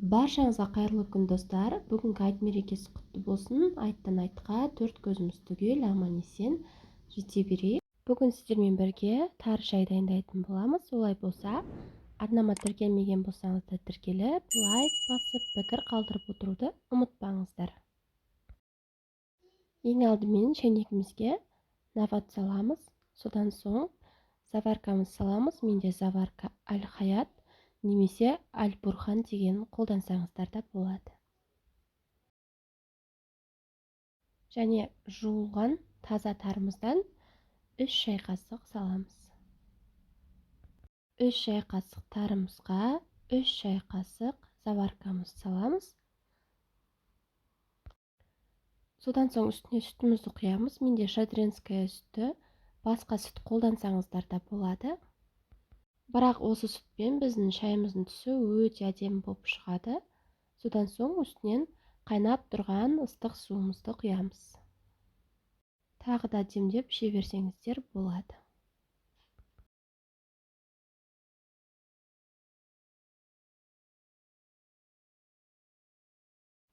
Баршаңызға қайырлы күн, достар. Бүгінгі айт мерекесі құтты болсын. Айттан айтқа төрт көзіміз түгел аман-есен жете берейік. Бүгін сіздермен бірге тары шай дайындайтын боламыз. Олай болса, арнама тіркелмеген болсаңыздар тіркеліп, лайк басып, пікір қалдырып отыруды ұмытпаңыздар. Ең алдымен шәйнегімізге нават саламыз. Содан соң заваркамыз саламыз. Менде заварка Аль-Хаят немесе Аль-Бурхан деген қолдансаңыздар да болады. Және жуылған таза тарымыздан 3 шай қасық саламыз. 3 шай қасық тарымызға 3 шай қасық заваркамыз саламыз. Содан соң үстіне сүтімізді құямыз. Менде шадринская сүті, басқа сүт қолдансаңыздар да болады. Бірақ осы сүтпен біздің шайымыздың түсі өте әдемі болып шығады. Содан соң үстінен қайнап тұрған ыстық суымызды құямыз. Тағы да демдеп іше берсеңіздер болады.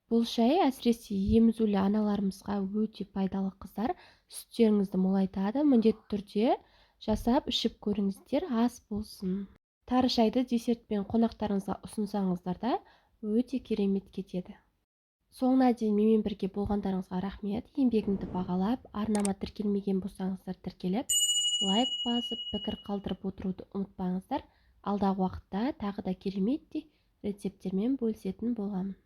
Бұл шай әсіресе емізулі аналарымызға өте пайдалы, қыздар. Сүттеріңізді молайтады. Міндетті түрде жасап ішіп көріңіздер, ас болсын. Тары шайды десертпен қонақтарыңызға ұсынсаңыздар да өте керемет кетеді. Соңына дейін менімен бірге болғандарыңызға рахмет. Еңбегімді бағалап, арнама тіркелмеген болсаңыздар тіркеліп, лайк басып, пікір қалдырып отыруды ұмытпаңыздар. Алдағы уақытта тағы да кереметтей рецепттермен бөлісетін боламын.